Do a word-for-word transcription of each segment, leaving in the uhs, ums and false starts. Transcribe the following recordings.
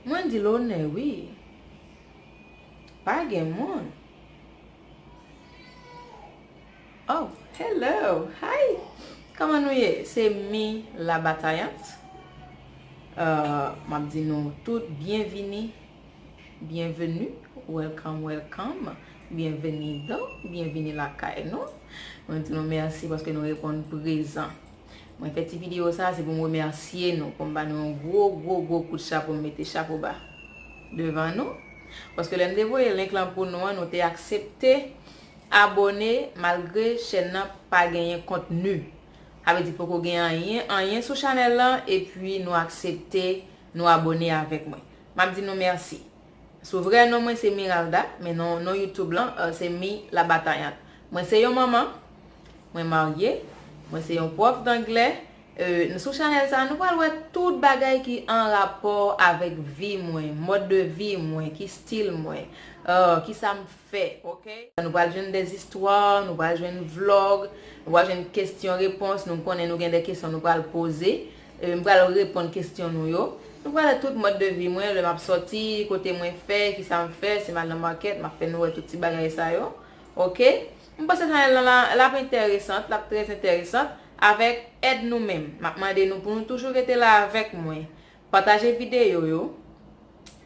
Mwen di lonè wi. Pa gen moun. Oh, hello, hi. Kòman nou ye? Se mi la batayant. Uh, m ap di nou tout byenvini, byenveni, welcome, welcome, bienvenido, byenvini lakay nou. Mwen di nou mèsi paske nou reponn prezan. Mwen fè ti videyo sa, se pou m remèsye nou, pou m ba nou yon gwo, gwo, gwo kout chapo, m mete chapo ba devan nou. Paske lè m te voye link lan pou nou an, nou te aksepte abòne malgre chèn nan pa genyen kontni. Sa vle di poko gen anyen, anyen sou chanèl lan, epi nou aksepte nou abòne avèk mwen. M ap di nou mèsi. Sou vrè non mwen se Miralda, men non, non YouTube lan, euh, se Mi la batayant. Mwen se yon manman, mwen marye, mwen se yon pwòf danglè. Euh, sou chanèl sa, nou pral wè tout bagay ki an rapò avèk vi mwen, mòd de vi mwen, ki stil mwen, euh, ki sa m fè, ok? Nou pral jwenn de zistwa, nou pral jwenn vlòg, nou pral jwenn kesyon repons. Nou konnen nou gen de kesyon nou pral poze. E, m pral reponn kesyon nou yo. Nou pral wè tout mòd de vi mwen, lè m ap sòti, kote mwen fè, ki sa m fè, si m al nan makèt, m ap fè nou wè tout ti bagay sa yo. Ok? M panse chanèl lan la, l ap enteresan, l ap trè enteresan avèk èd nou menm. M ap mande nou pou nou toujou rete la avèk mwen. Pataje videyo yo,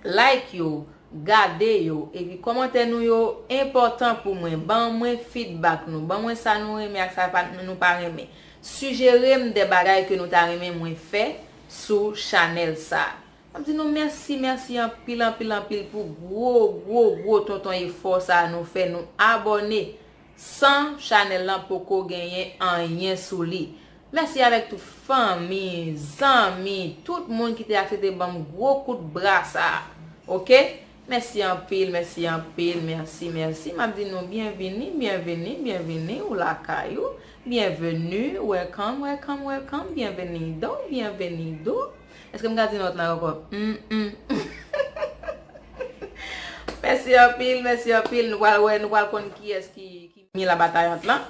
like yo, gade yo, epi kòmantè nou yo enpòtan pou mwen. Ban mwen feedback nou, ban mwen sa nou renmen ak sa pa, nou pa renmen. Sijere m de bagay ke nou ta renmen mwen fè sou chanèl sa. M ap di nou mèsi, mèsi anpil, anpil, anpil pou gwo, gwo, gwo tonton efò sa nou fè, nou abòne. San chanèl lan poko genyen anyen sou li. Mèsi avèk tout fanmi, zanmi, tout moun ki te aksepte ban m gwo kout bra sa. Ok? Mèsi anpil, mèsi anpil, mèsi, mèsi. M ap di nou byenvini, byenveni, byenveni, ou lakay ou. Byenveni, welcome, welcome, welcome, bienvenido, bienvenido. Èske m ka di lòt la ankò? Mm, mm. Mèsi anpil, mèsi anpil. Nou pral wè, nou pral konn kiyès ki, ki mi la batayant lan.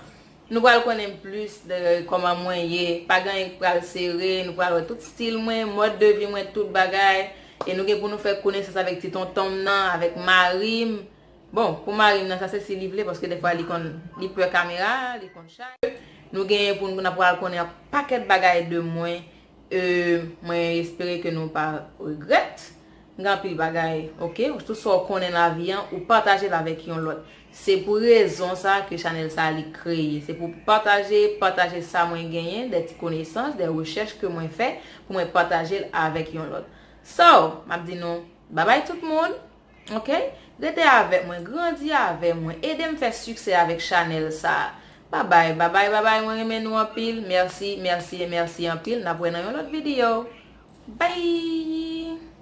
Nou pral konnen plis de kòman mwen ye. Pa gen anyen ki pral sere. Nou pral wè tout stil mwen, mòd de vi mwen, tout bagay. E nou gen pou nou fè konesans avèk ti tonton m nan, avèk mari m. Bon, pou mari m nan, sa se si li vle, paske dèfwa li konn, li pè kamera, li konn chay. Nou genyen pou nou, n ap pral konnen yon pakèt bagay de mwen. E, mwen espere ke nou pa regrèt. Gen anpil bagay, ok? Tout sa w konnen lavi an, ou pataje l avèk yon lòt. Se pou rezon sa ke chanèl sa li kreye. Se pou pataje, pataje sa mwen genyen, de ti konesans, de rechèch ke mwen fè, pou mwen pataje l avèk yon lòt. So, m ap di nou, babay tout moun, ok? Rete avèk mwen, grandi avè mwen, ede m fè siksè avèk chanèl sa. Babay, babay, babay, mwen renmen nou anpil. Mèsi, mèsi e mèsi anpil. N ap wè nan yon lòt videyo. Bye!